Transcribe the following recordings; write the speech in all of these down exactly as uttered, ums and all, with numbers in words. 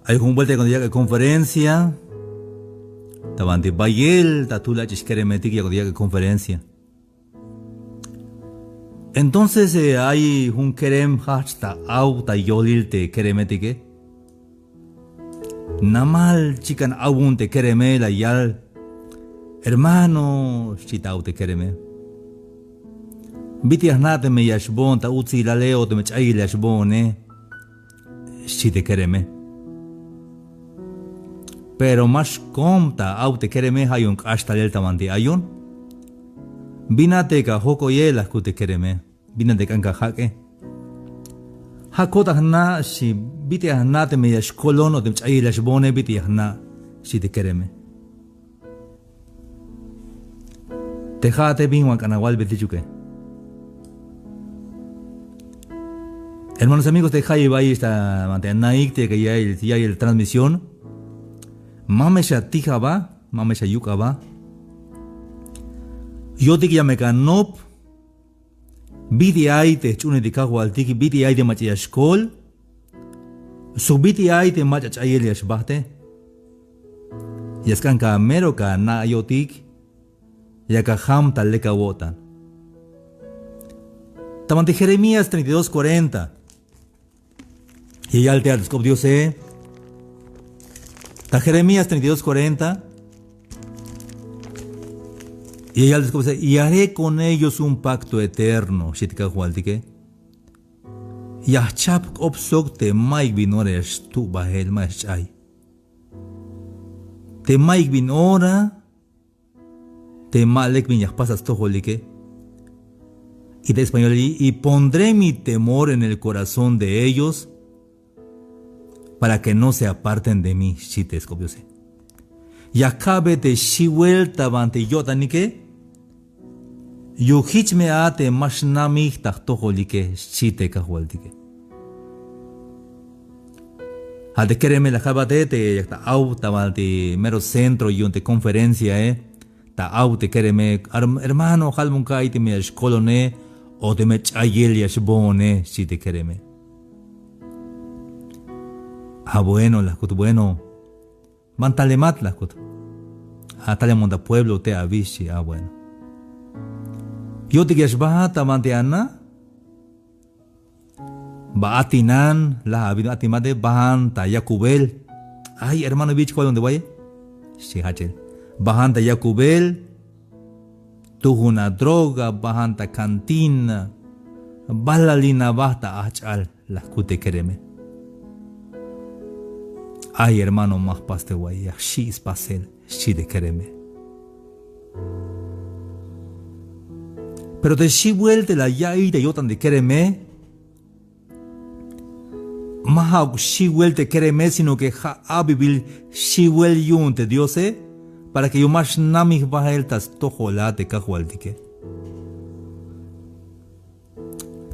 Ay jun buelta yakon te yak'el conferencia. Ta banti bayel ta jtul ach'ix keremetik yakon te yak'el conferencia. Entonces, eh, ay jun kerem jajch ta aw ta yolil te keremetike. Namal chikan awun te kereme la yal: Hermano, xchi ta aw te kereme, bit'il ya jna' teme ya xboon ta utsilale o teme ch'ayel ya xboone, xchi te kereme. Pero ma xkom ta aw te kereme, ja' yu'un k'ax talel ta banti ayon. Bin a te ka jojk'oye, la jkut te kereme. Bin a te k'an ka jak'e. Ja' ko'tan ya jna', xchi, bit'il ya jna' teme ya xkolon o teme ch'ayel ya xboone, bit'il ya jna', xchi te kereme. Te ja'ate bin wan k'an awalbe tichuke. Hermanos, amigos, te jayeb ayex ta banti anaik te yakal ya'iyel, ya'iyel transmisión, ma me xatij aba, ma me xayuk' aba. Yo'tik ya me ka nop bit'il ay te jch'uunel te Kajwaltik, bit'il ay te mach'a ya xkol, sok bit'il ay te mach'a ch'ayel ya xbajte. Ya sk'an ka mero ka na' yo'tik, ya ka jam ta lek awo'tan. Ta banti Jeremías treinta y dos cuarenta. Ya yal te a te sk'op Diose. Ta Jeremías treinta y dos cuarenta. Ya yal te sk'op Diose: Y haré con ellos un pacto eterno, xchi te Kajwaltike. Ya jchajp jk'op sok te mayuk bin ora ya xtu' bajel, ma ya xch'ay. Te mayuk bin ora te ma lek bin ya jpas ta stojolike. Y ta español: y pondré mi temor en el corazón de ellos para que no se aparten de mí, xchi te sk'op Diose. Ya kabe te xiwel ta banti yo'tanike, yu'un jich me a te ma xnamij ta jtojolike, xchi te Kajwaltike. Ja' te kereme la jkabate te yak ta aw ta banti mero centro yu'un te conferenciae, ta aw te kereme: Hermano, jalbon ka'iy teme ya xkolone o teme ch'ayel ya xboone, xchi te kereme. A bueno, la jkut, bueno. Ban talemat, la jkut. A talemon ta pueblo te abi, xchi. A bueno. Yo'tik ya xbajat ta banti ana. Ba atinan, la abi atinate, bajan ta yakubel. Ay hermano, bi jich kolon te waye, xchi jajchel. Bajan ta yakubel, tujun a droga, bajan ta cantina, balalin aba ta ajch'al, la jkut te kereme. Ay hermano, ma jpas te waye, ya jxi' spasel, xchi te kereme. Pero te xiwel te la ya'iy ta yo'tan te kereme, ma ja'uk xiwel te kereme, sino que ja' abibil xiwel yu'un te Diose, para que yu'un ma xnamij bajel ta stojol a te Kajwaltike.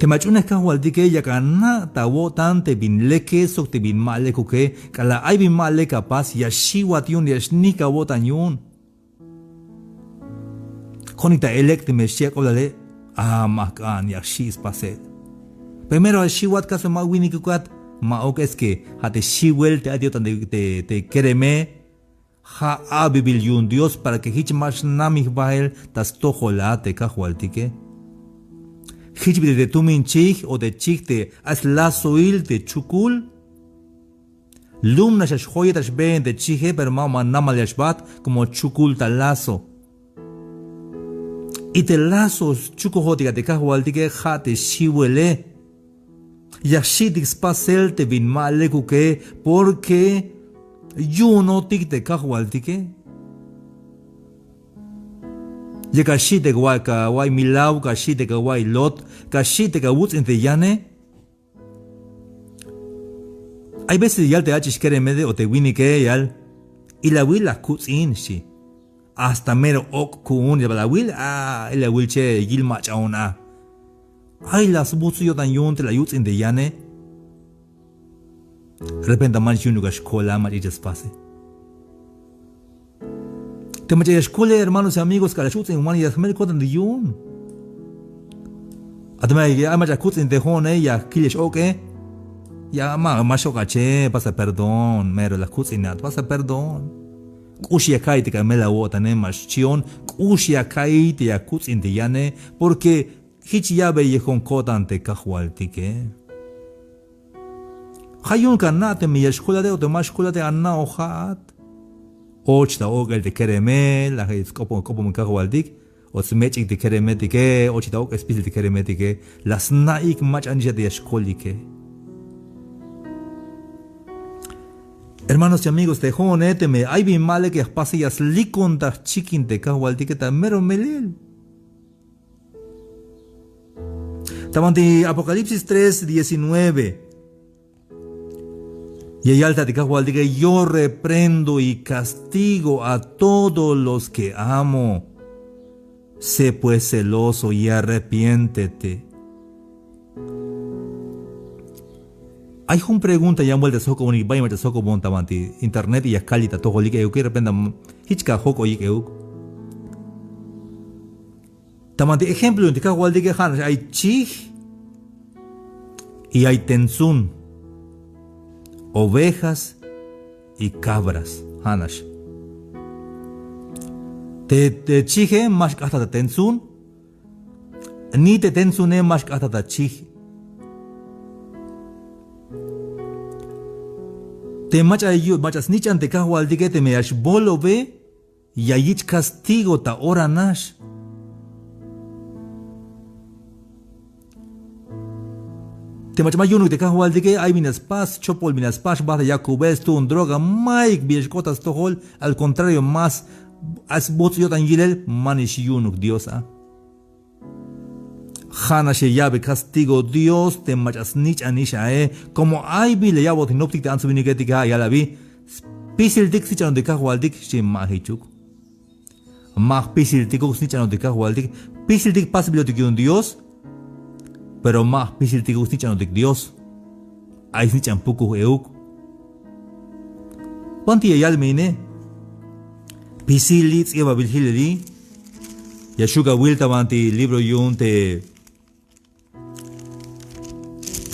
Te mach'a ch'unej Kajwaltike, yak ana' ta awo'tan te bin leke sok te bin ma lekuke, k'alal ay bin ma lek apas, ya xiwat yu'un, ya xnijk awo'tan yu'un. Konik ta elek' teme xchi ak'oblale, a ma jk'an, ya jxi' spasel. Primero a xiwat, caso ma winikukat, ma'uk, es que ja' te xiwel te ay te yo'tan te, te, te kereme, ja' abibil yu'un Dios para que jich ma xnamij bajel ta stojol a te Kajwaltike. Jich bit'il te tumin chij o te chij te ay slazoil te chukul. Lum nax ya xjoyet ta xbeen te chije, pero ma, ma namal ya xbajt como chukul ta lazo. Y te lazo schukujotik a te Kajwaltike ja' te xiwele. Ya jxi'tik spasel te bin ma lekuke, porque yu'unotik te Kajwaltike. Ya ka xi' te ka wa'iy milaw, ka xi' te ka wa'iy lot, ka xi' te ka wuts'in te yane. Ay veces yal te ach'ix keremede o te winike yal: Ilawil, la kuts'in, xchi. Hasta mero ok' ku'un, ya bal awil, a, ilawil che yil mach'aon a. Ay la sbuts yo'tan yu'un te la yuts'in te yane. Repente manch yu'unuk a xkol a, mach'a ya spase. Te mach'a ya xkole, hermanos y amigos, k'alal x-uts'inwan ya jmel ko'tan te yu'un. A teme ay mach'a kuts'in te jo'one, ya kil x-ok'e. Ya ma, ma xok' ache, pasa perdón, mero la kuts'inat, pasa perdón. K'ux ya ka'iy te k'amel awo'tane, ma xchi'on, k'ux ya ka'iy te ya kuts'in te yane, porque jich ya'beyejon ko'tan te kajwaltike. Ja' yu'un ka na' teme ya xkolate o te ma xkolate, ana'oj ja'at. Och ta ok'el te keremel, la sk'opon, k'opon kajwaltik, o smech'ik te keremetike, ochik ta ok'el spisil te keremetike, la sna'ik mach'a nix a te ya xkolike. Hermanos y amigos, te jo'one teme ay bin ma lek ya jpase, ya slikon ta jchikin te kajwaltike ta mero melel. Ta banti Apocalipsis tres diecinueve. Ya yal ta te kajwaltike: "Yo reprendo y castigo a todos los que amo. Sé pues celoso y arrepiéntete." Ay jun pregunta yan vuelta sjok'obonik, bay mach'a sjok'obon ta banti internet y ya kaltik ta tojolik euk, de repente jich ka jok'oyik euk. Ta banti ejemplo yu'un te kajwaltike, ja'nax ay chij y ay tentsun, ovejas y cabras, ja'nax. Te, te chije ma xk'ajta ta tentsun, ni te tentsune ma xk'ajta ta chij. Te mach'a yu-, mach'a snich'an te kajwaltike, teme ya xbolobe, ya yich' castigo ta ora nax. Te mach'a ma yu'unuk te kajwaltike, ay bin ya spas, chopol bin ya spas, xbajt ta yakubel, stuun droga, mayuk bin ya xk'ot ta stojol, al contrario, más ay sbuts' yo'tan yilel, manix yu'unuk Dios a. Ja'nax ya ya'be castigo Dios te mach'a snich'anix ae. Como ay bin la ya'botik noptik te ants winiketike, ja' yal abi: "Spisiltik snich'anotik kajwaltik", xchi. Ma jichuk. Ma jpisiltikuk snich'anotik kajwaltik. Pisiltik pasbilotik yu'un Dios, pero ma jpisiltikuk snich'anotik Dios. Ay snich'an pukuj euk. Banti ya yal me ine. Pisili, ts'iebabil jileli. Ya xju' awil ta banti libro yu'un te,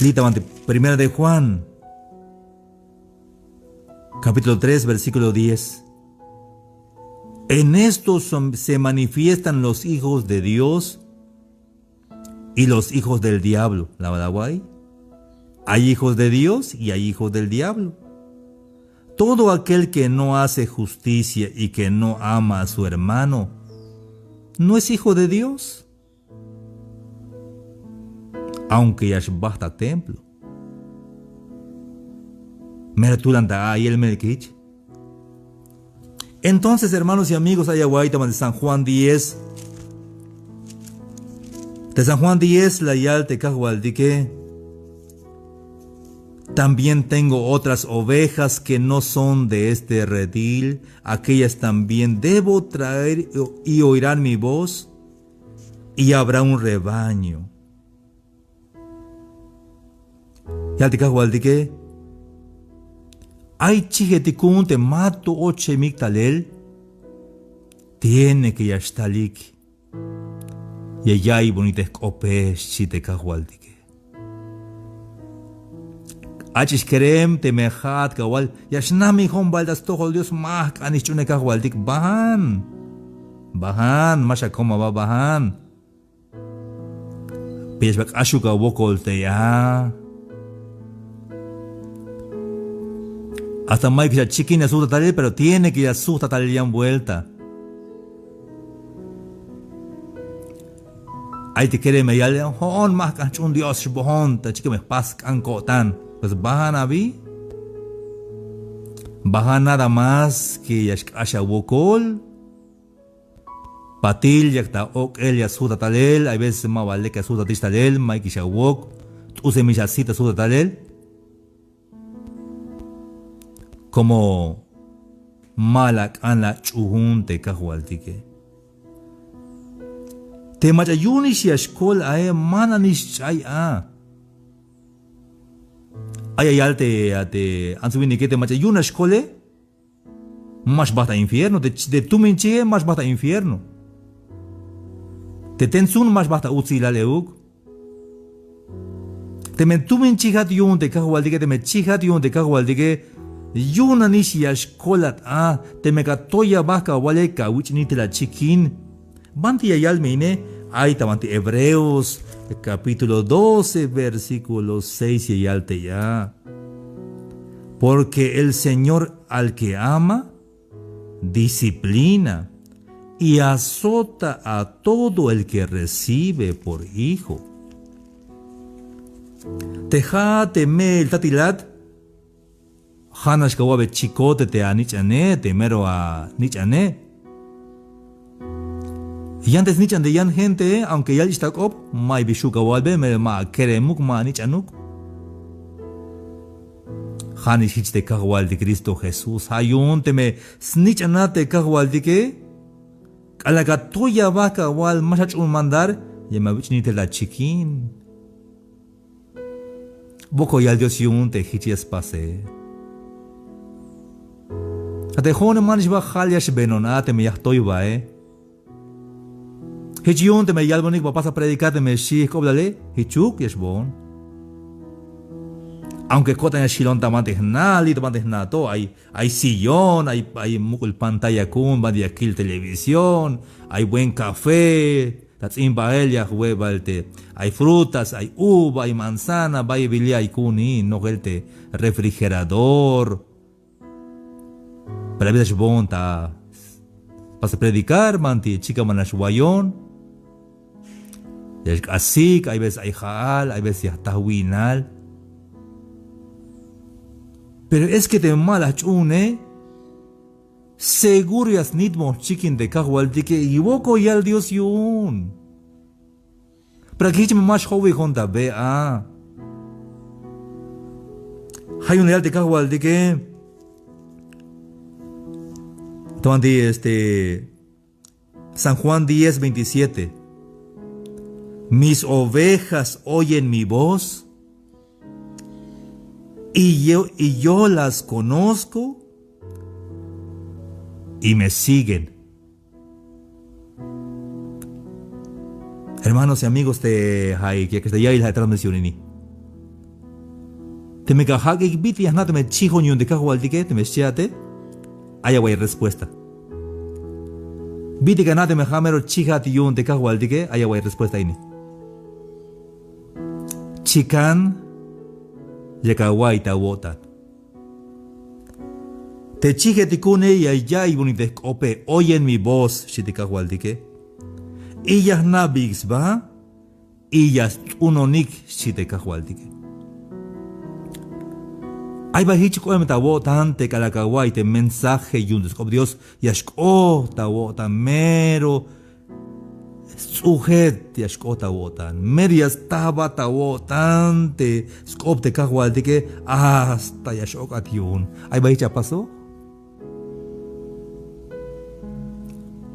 li' ta banti Primera de Juan, capítulo tres, versículo diez. En esto son, se manifiestan los hijos de Dios y los hijos del diablo. La, la, guay. Hay hijos de Dios y hay hijos del diablo. Todo aquel que no hace justicia y que no ama a su hermano, no es hijo de Dios. Aunque ya xbajt ta templo. Mero tulan ta a'iyel, mero kich. Entonces, hermanos y amigos, ay awa'iyik ta banti San Juan diez. Te San Juan diez la yal te kajwaltike: "También tengo otras ovejas que no son de este redil, aquellas también debo traer y oirán mi voz, y habrá un rebaño". Yal te kajwaltike: "Ay chijetik ku'un te ma to ochemik talel, tiene que ya xtalik. Ya ya'iybonik te jk'ope", xchi te kajwaltike. Ach'ix kerem teme ja'at kawal ya xnamijon bael ta stojol Dios, ma jk'anix ch'unej kajwaltik, bajan. Bajan, ma xakom aba, bajan. Pero ya xba k'axuk awokol tey a. Hasta mayuk ya xchikin ya sujt ta talel, pero tiene que ya sujt ta talel yan vuelta. Ay te kerem ya yal: "Jo'on ma jk'an jch'uun Dios, xbojon ta chikin me jpas sk'an ko'tan". Pues bajan abi. Bajan nada más que ya xk'ax awokol. Patil yak ta ok'el ya sujt ta talel, hay veces ma ba lek ya sujtatix talel, mayukix awok, t'usemix asit ta sujt ta talel. Como ma la ak'an la ach'uun te kajwaltike. Te mach'a yu'unix ya xkol ae, ma nanix ch'ay a. Ay ya yal te, a te ants winike, te mach'a yu'un ya xkole, ma xbajt ta infierno. Te, te tumin chije ma xbajt ta infierno. Te tentsun ma xbajt ta utsilal euk. Teme tumin chijat yu'un te kajwaltike, teme chijat yu'un te kajwaltike, yu'un nanix ya xkolat a, teme ka toy aba kawale ka wich'nit te la chikin. Banti ya yal me ine, ay ta banti Hebreos capítulo doce, versículo seis ya yal te ya. Porque el Señor al que ama, disciplina y azota a todo el que recibe por hijo. Te ja' te me'il tatilat, ja' nax ka wa'be chicote te anich'ane, te mero anich'ane. Yan te snich'an te yan gente, aunque yalix ta k'op, ma'yuk bi xju' ka walbe, mero ma akeremuk, ma anich'anuk. Ja' nix jich te kajwaltik Cristo Jesús. Ja' yu'un teme snich'anat te kajwaltike, k'alal ka toy aba kawal ma xach'uun mandar, ya me awich'nit te la chikin. Wokol yal Dios yu'un te jich ya spase. A te jo'one manix ba jal ya xbeenon a teme ya jtoy bae. Jich yu'un teme yalbonik ba pas a predicar teme xchi jk'oblale, jichuk ya xboon. Aunque ko'tan ya xjilon ta banti jna'li, ta banti jna' to, ay, ay sillón, ay, ay muk'ul pantalla ku'un, banti ya kil televisión, ay buen café, ta ts'in bael ya jwe' bael te, ay frutas, ay uva, ay manzana, bayel bi li' ay ku'uni, nojel te refrigerador. Pero ay veces xboon ta pas predicar, banti chikan ban nax wayon. Ya xk'asik, ay veces ay ja'al, ay veces ya jta wi'nal. Pero es que teme ma la jch'uune, seguro ya snitmon jchikin te kajwaltike, y wokol yal Dios yu'un. Para que jich me ma xjowijon ta be a. Ja' yu'un la yal te kajwaltike. Ta banti, este, San Juan diez veintisiete. Mis ovejas oyen mi voz, y yo, y yo las conozco, y me siguen. Hermanos y amigos te ja'ik, ya que está ya la transmisión ini. Teme ka jak'ik bit'il ya jna' teme chijon yu'un te kajwaltike, teme xchiate, ay awa'y respuesta. Bit'il ka jna' teme ja' mero chijat yu'un te kajwaltike, ay awa'y respuesta ini. Chikan, yak awa'iy ta awo'tan. Te chijetik ku'une ya ya'iybonik te jk'ope, oyen mi voz, xchi te kajwaltike. Y ya jna'beyik sba, y ya st'unonik, xchi te kajwaltike. Ay ba jich k'oem ta awo'tan te k'alal ka awa'iy te mensaje yu'un te sk'op Dios, ya xk'ot ta awo'tan, mero sts'ujet ya xk'ot ta awo'tan, mero ya stabat ta awo'tan te sk'op te kajwaltike, hasta ya x-ok'at yu'un. Ay ba jich apasoj.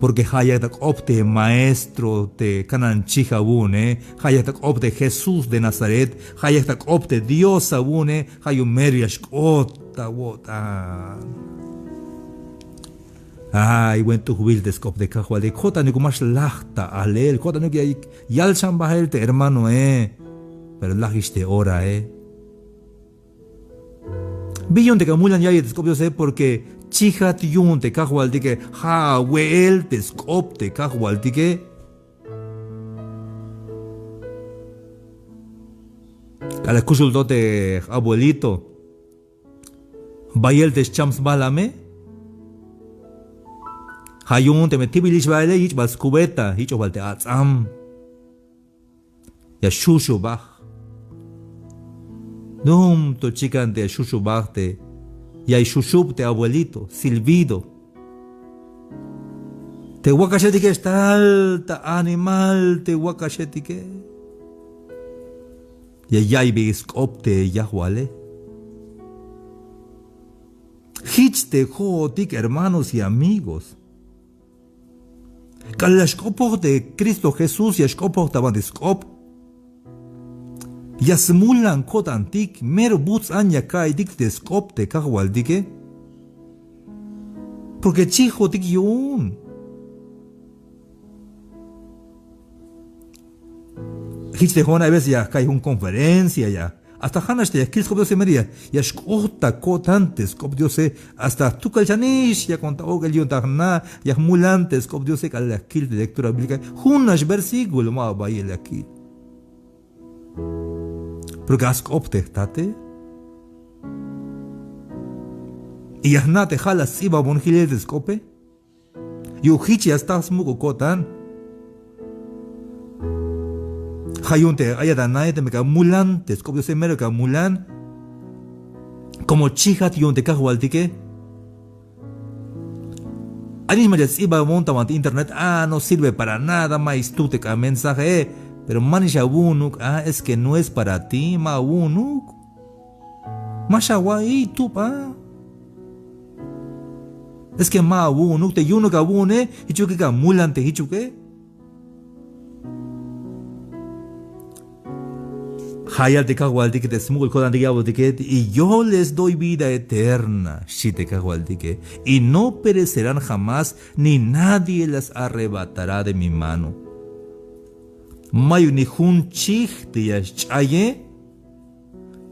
Porque ja' yak ta k'op te maestro te kanan chij awu'une, ja' yak ta k'op te Jesús de Nazaret, ja' yak ta k'op te Dios awu'une, ja' yu'un mero ya xk'ot ta awo'tan. Ay, buen t'ujbil te sk'op te kajwaltike, ko'tanuk ma xlaj ta alel, ko'tanuk ya yal xan bael te hermanoe, pero lajix te orae. Bi yu'un te ka mulan ya'iyel te sk'op Diose, porque chijat yu'un te kajwaltike, ja' awe'el te sk'op te kajwaltike. K'alal kuxul to te j-abuelito, bayel te xcham sbajlame. Ja' yu'un teme tibilix baele, yich' bal skubeta, yich'oj bal te ats'am. Ya xuxubaj. Dumto chikan te ya xuxubaj te, ya xuxub te abuelito, silbido. Te wakaxetike xtal ta animal te wakaxetike. Ya ya'iybe sk'op te yajwale. Jich te jo'otik, hermanos y amigos. K'alal ya xk'opoj te Cristo Jesús, ya xk'opoj ta banti sk'op. Ya smulan ko'tantik, mero buts'an ya ka'iytik te sk'op te kajwaltike. Porque chijotik yu'un. Jich te jo'on a veces ya jka'iy jun conferencia ya. Hasta ja'nax te ya kil sk'op Diose mero ya, ya xk'ot ta ko'tan te sk'op Diose. Hasta jtukel xanix yak'on ta ok'el yu'un ta jna' ya jmulan te sk'op Diose k'alal ya kil te lectura bíblica. Junax versículo ma ba bayel ya kil. Porque a sk'op te jtate. Y ya jna' te ja' la sts'ibabon jilel te sk'ope. Yu'un jich ya sta smuk'ul ko'tan. Ja' yu'un te ayat a nae teme ka mulan te sk'op Diose, mero ka mulan. Como chijat yu'un te Kajwaltike. Ay nix mach'a sts'ibabon ta banti internet, ah, no sirve para nada, ma stuj te k'an mensaje, pero ma nix awu'unuk, ah, es que no es para ti, ma awu'unuk. Ma xawa'iy, tub'a. Es que ma awu'unuk, te yu'unuk awu'une, jichuke ka mulan te jichuke. Ja' yal te Kajwaltike te smuk'ul ko'tantik ya'botike, y yo les doy vida eterna, xchi te Kajwaltike, y no perecerán jamás, ni nadie las arrebatará de mi mano. Mayuk ni jun chij te ya xch'aye,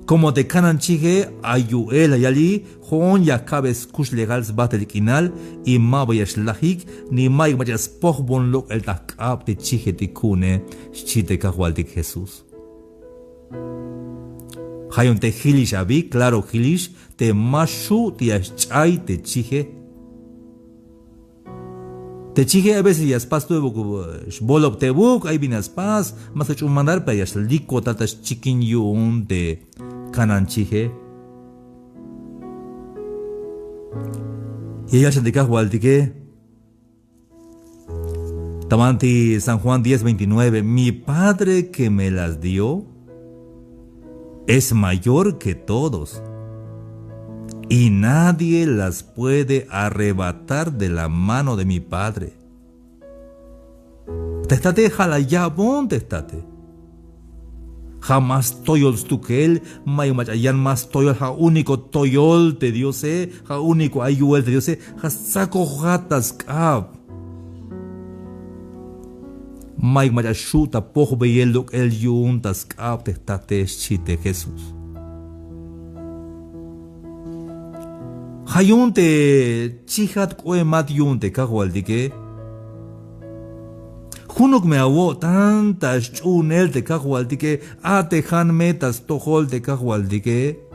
como te kanan chije, ay yu'el la yali, jo'on ya kabe skuxlejal sbajtel k'inal, y ma ba ya xlajik, ni mayuk mach'a spojbon lok'el ta jk'ab te chijetik ku'une, xchi te Kajwaltik Jesús. Ja' yu'un te jilix abi, claro jilix, te ma xju' te ya xch'ay te chije. Te chije a veces ya spas tuebuk, eh, xbolobtebuk, ay bin ya spas, ma ska ch'ul mandar, pero ya xlikotal ta xchikin yu'un te kanan chije. Ya yal xan te Kajwaltike ta banti San Juan diez veintinueve, mi Padre que me las dio es mayor que todos, y nadie las puede arrebatar de la mano de mi Padre. Te jtate ja' la ya'bon te jtate. Ja' más toyol stukel, mayuk mach'a yan más toyol, ja' único toyol te Diose, ja' único ay yu'el te Diose, ja' stsakojat ta sk'ab. Mayuk mach'a xju' ta pojbeyel lok'el yu'un ta sk'ab te jtate, xchi te Jesús. Ja' yu'un te chijat k'oemat yu'un te Kajwaltike. Junuk me awo'tan ta xch'uunel te Kajwaltike, a'tejan me ta stojol te Kajwaltike.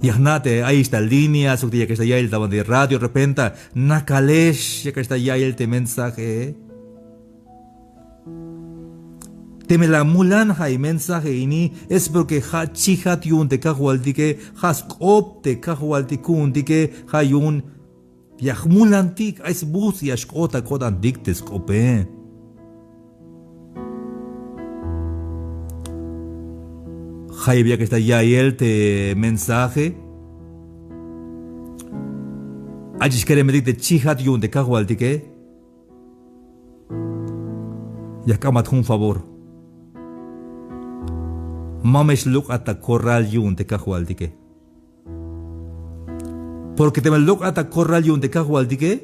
Ya jna' te ayix ta línea, sok te yak'ax ta ya'iyel ta banti radio, repenta nakalex yak'ax ta ya'iyel te mensaje. Teme la mulan ja'i mensaje ini, es porque ja' chijat yu'un te Kajwaltike, ja' sk'op te Kajwaltik ku'untike, ja' yu'un ya jmulantik, ay sbujts' ya xk'ot ta ko'tantik te sk'ope. Jayeb yak'ax ta ya'iyel te mensaje. Ach'ix keremetik te chijat yu'un te Kajwaltike. Ya jk'ambat jun favor. Ma me xlok'at ta corral yu'un te Kajwaltike. Porque teme lok'at ta corral yu'un te Kajwaltike,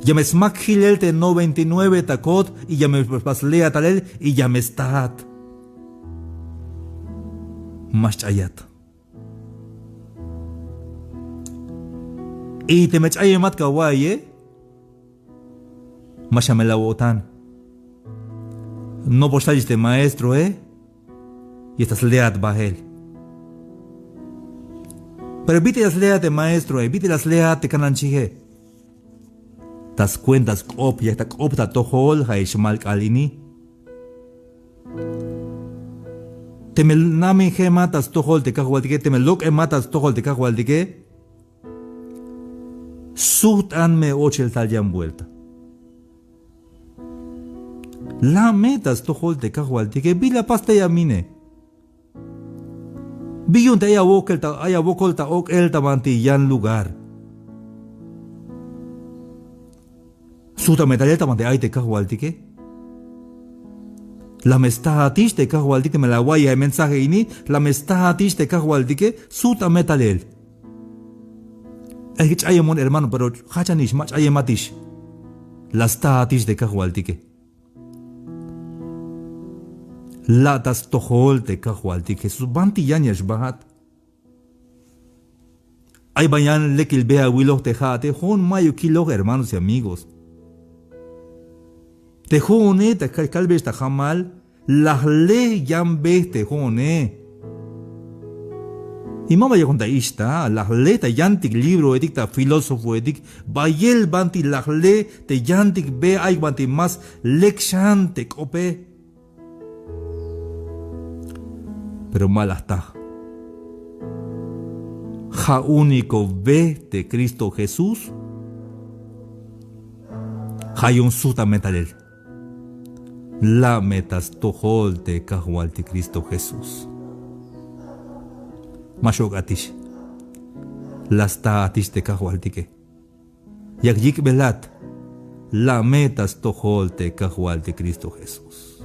ya me smak jilel te noventa y nueve ta ko'ot, y ya me spas leat talel, y ya me staat. Ma xch'ayat. Y teme ch'ayemat ka wa'iye, ma xamel awo'tan. Nopox tal ix te maestroe, y ya ta sleat bael. Pero bit'il la sleat te maestroe, bit'il la sleat te kananchije. Ta skuenta sk'op, ya ta k'op ta atojol, ja' ix mal k'aal ini. Teme naminjemat ta stojol te Kajwaltike, teme lok'emat ta stojol te Kajwaltike, sujt'an me ochel tal yan vuelta. Lame ta stojol te Kajwaltike, bi la pas tey amine. Bi yu'un te ay awokol ta, ay awokol ta ok'el ta banti yan lugar. Sujt'ame talel ta banti ay te Kajwaltike. Lame staatix te Kajwaltike, me la awa'iy a mensaje ini, lame staatix te Kajwaltike, sujt'ame talel. Ay jich ch'ayemon hermano, pero jajchanix, ma ch'ayematix. La staatix te Kajwaltike. La ta stojol te Kajwaltik Jesús. Banti yan ya xbaat. Ay ban yan lekil be awiloj te ja'ate, jo'on mayuk kiloj, hermanos y amigos. Te jo'one, ta kal-, kalbex ta jamal, la jle yan be te jo'one. Y ma ba yakon ta ixta, la jle ta yantik libroetik, ta filósofoetik, bayel banti la jle te yantik be ay banti más lek xan te k'ope. Pero ma la jta. Ja' único be te Cristo Jesús. Ja' yu'un sujt ta me'talel. La' me ta stojol te Kajwaltik Cristo Jesús. Ma xok'atix. La staatix te Kajwaltike. Yak yik'belat. La' me ta stojol te Kajwaltik Cristo Jesús.